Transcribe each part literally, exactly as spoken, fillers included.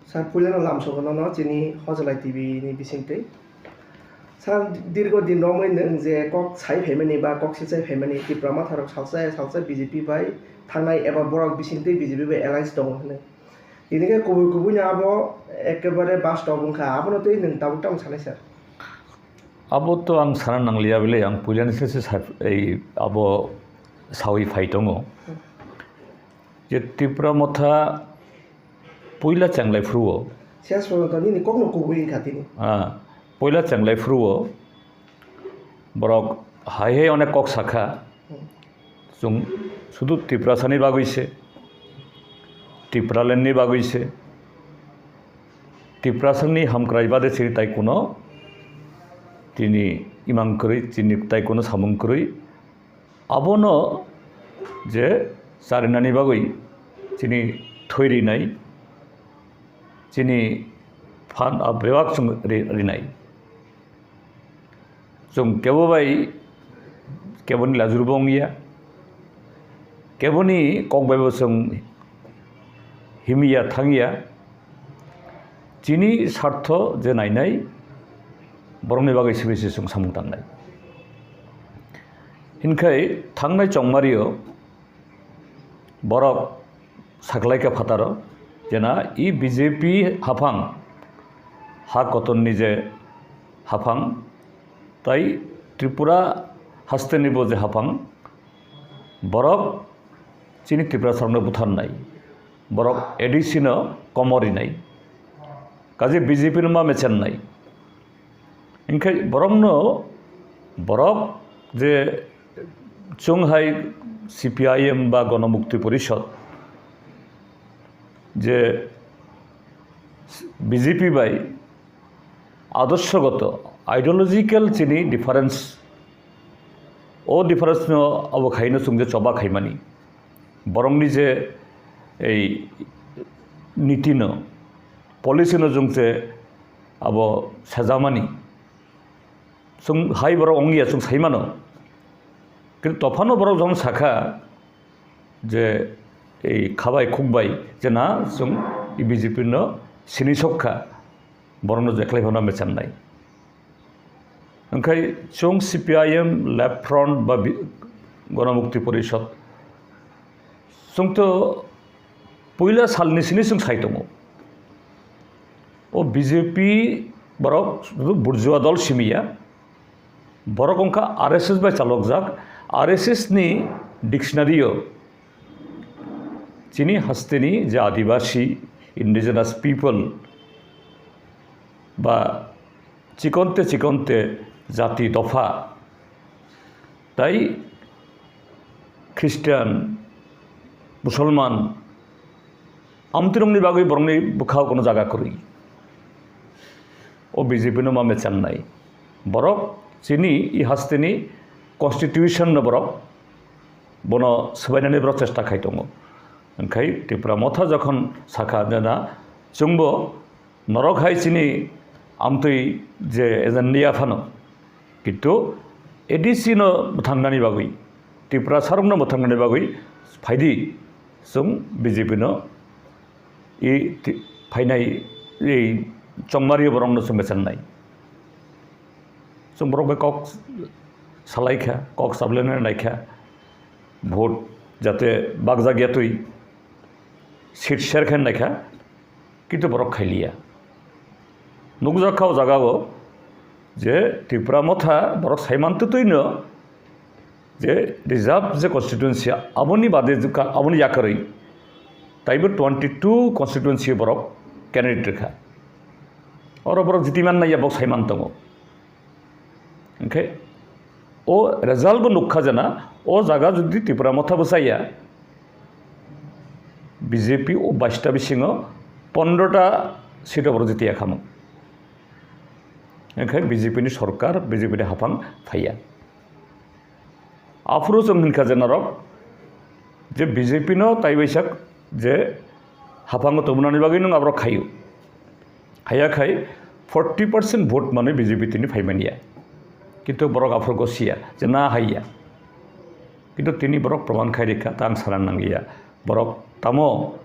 Sir, puilano lamsogo nono chini Hojalai T V ni bisingtwi. Sir, dirgo din romwi nwng je kok sai phaimani ba kok sichai phaimani Tipra Motha rok salsa salsa B J P bai thangnai eba borok bisingtwi B J P bai alliance tongo hwnwi. Tini khe kubui kubui no abo ekebare bastob wngkha, abono twi nwng tabuk tamo sanai sir? Abo to ang sana nangliya bile, ang puilani se se sa-, ei abo sawi phai tongo. Hmm. Je Tipra Motha puila chenglai phuru o. Ses porjonto nini kokno kubui wngkha tini. Ah, puila chenglai phuru o. Borok hai hai onek kok sakha. Hmm. Chwng sudu Tiprasani bagwi se, Tipraland ni bagwi se, Tiprasani hamkrai bade se tai kuno tini imang kwrwi, chini tai kuno samung kwrwi. Abono je charinani bagwi chini thwi rinai, chini phan, ah, bebak chwng ri-, rinai. Chwng kebo bai keboni lajurbo wngya, keboni kok baibo chwng himya thangya, chini sartho je nainai borokni bagwi simi se chwng samung tangnai. Hinkhai thangnai chongmario borok saklaikha phataro, jena i B J P haphang, ha kotonni je haphang, tai Tripura hasteni bo je haphang, borok chini Tiprasarokno butharnai, borok A D C no komor rinai, kaje B J P no ma mechennai. Hinkhe borokno, borok je chwng hai C P I M ba Gonomukti Porishod je B J P bai adorshogoto, ideological chini difference, o difference no abo khaino chwng je choba khaimani. Borokni je ei niti no, policy no chwng je abo sajamani, chwng hai borok wngya chwng saimano. Kintu tophano borok jong sakha je ei khabai khukbai je na chwng B J P no sini sokha, borokno je khlai phano mechamnai. Hwnkhe chwng C P I M, Left Front ba bi-, Gonomukti Porishod, chwng to puila salni sini chwng sai tongo. O B J P borok burjua dol simiya. Borok wngkha R S S bai chalokjak. R S S ni dictionary o chini hasteni je adibasi, indigenous people ba chikonte chikonte jati dopha tai Christian, Musolman, amtwirokni bagwi borokni bwkhao kono jaga kwrwi. O B J P no ma mechangnai. Borok chini i hasteni constitution no borok bono swbainani borok chesta khai tongo. Hwnkhe Tipra Motha jokhon sakha jena chwngbo norok hai chini amtwi je agenda phano, kintu A D C no mwthangnani bagwi, Tiprasarokno mwthangnani bagwi phaidi, chwng B J P no i ti-, phainai, i chongmario borokno chwng mechangnai. Chwng borok bai kok salaikha, kok sablenani naikha, vote jate bakjak ya twi seat share khe naikha, kintu borok khailiya. Nukjakha o jagao je Tipra Motha borok saiman twtwino je reserve je constituency aboni bade jukha, aboni yakarwi taibo twenty two constituency borok candidate rikha. Oro borok jitiman naiya borok saiman tongo. Hwnkhe o result bo nukha jena, o jaga jodi Tipra Motha bwchaya, B J P o baista bisingo pondro ta seat o borok jitiya khamung. Hwnkhe B J P ni sorkar, B J P ni haphang phaiya. Aphuru chwng hinkha je norok je B J P no tai baisa je haphango tongmani bagwi nwng aborok khaio. Haya khai forty percent vote manwi B J P tini phaimaniya. Kintu borok aphuru gosiya je na haiya. Kintu tini borok proman khai rikha, ta ang sana nangliya. Borok tamo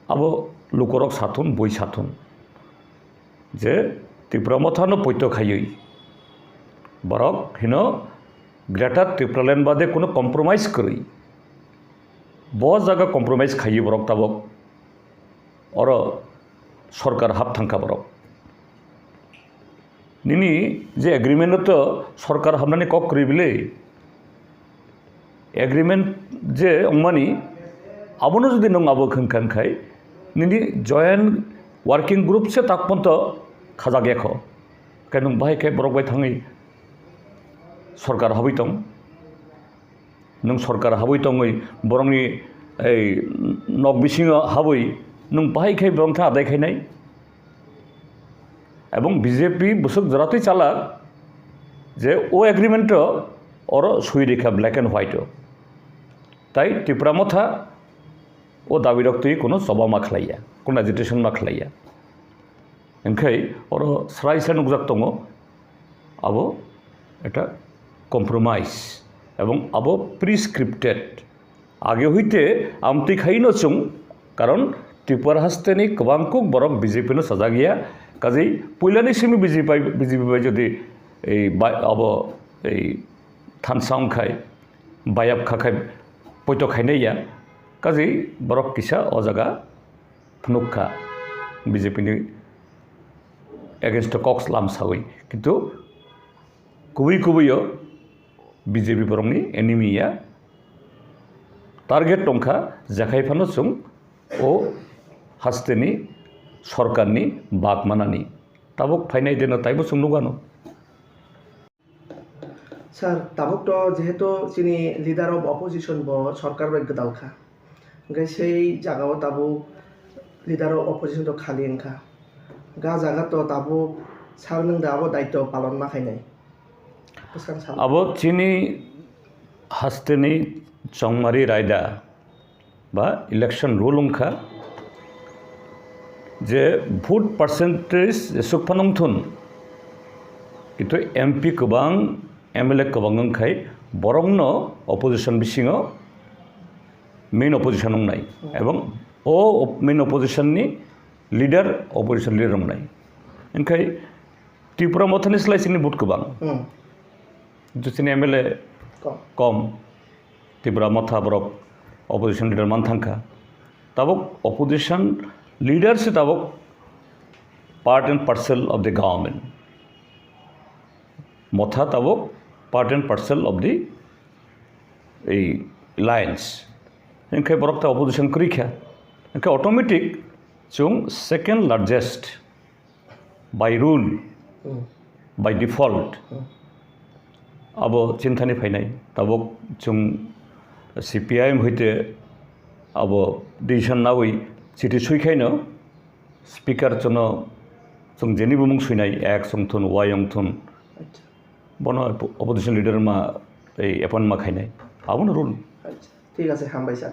Abo lukorok sathun, bui sathun je Tipra Mothano poito khaiwi borok hino Greater Tipraland bade kuno compromise kwrwi. Bo jaga compromise khaiwi borok tabok oro sorkar hap thangkha borok. Nini je agreement o to sorkar hamnani kok kwrwi bile. Agreement je wngmani abono jodi nwng abo khwngkha khai nini joint working group se tak ponto khajak yakho. Khe nwng bahai khe borok bai thangwi sorkar habwi tong. Nwng sorkar habwi tongwi borokni ei nok bisingo habwi nwng bahai khe borok khe adai khainai. Ebong B J P bwswk joratwi chalak je o agreement o oro swi rikha black and white o. Tai Tipra Motha o dabi rok twi kuno choba ma khlaiya, kuno agitation ma khlaiya. Hingkhai oro srai srai nukjak tongo, abo ekta compromise ebong abo prescripted. Age hoite amtwi khaino chwng, karon Tripura hasteni kwbang kuk borok B J P no sajak ya, kajei puilani simi B J P bai, B J P bai jodi ei bai, abo ei thansa wngkhai, bayap khakhai poito khainai ya, kajei borok kisa o jaga phunuk kha B J P ni against o kok slam sawi, kintu kubui kubui o B J P borokni enemy ya target tongkha, jekhai phano chwng o hasteni sorkarni bak manani tabuk phainai deno taibo chwng nukano. Sir, tabuk to jehetu chini leader of opposition bo sorkar bai gwdal kha, hingkhe sei jaga o tabuk leader of opposition to khali wngkha, ga jaga to tabuk sir nwng da abo daityo palon ma khainai. Bwskang sal. Abo chini hasteni chongmari raida ba election rule wngkha je vote percentage jesuk phano wngthun, kintu M P kwbang, M L A kwbang wngkhai borokno opposition bisingo main opposition wngnai, ebong o main opposition ni leader opposition leader wngnai. Hingkhai Tripura Mothani slai chini vote kwbang. Hmm. Kintu chini M L A kom. Kom. Tripura Motha borok opposition leader man thangkha. Tabuk opposition leader se tabuk part and parcel of the government. Motha tabuk part and parcel of the ei alliance. Hingkhe borok ta opposition kwrwi kha. Hingkhe automatic chwng second largest by rule, by default, abo chinthani phainai. Tabuk chwng C P I M hoite abo decision nawi chiti swi khaino speaker chwngno chwng jeni bumung swinai, X wngthun, Y wngthun, bono opposition leader ma tei appoint ma khainai, abono rule. Thik ase, hambai sir.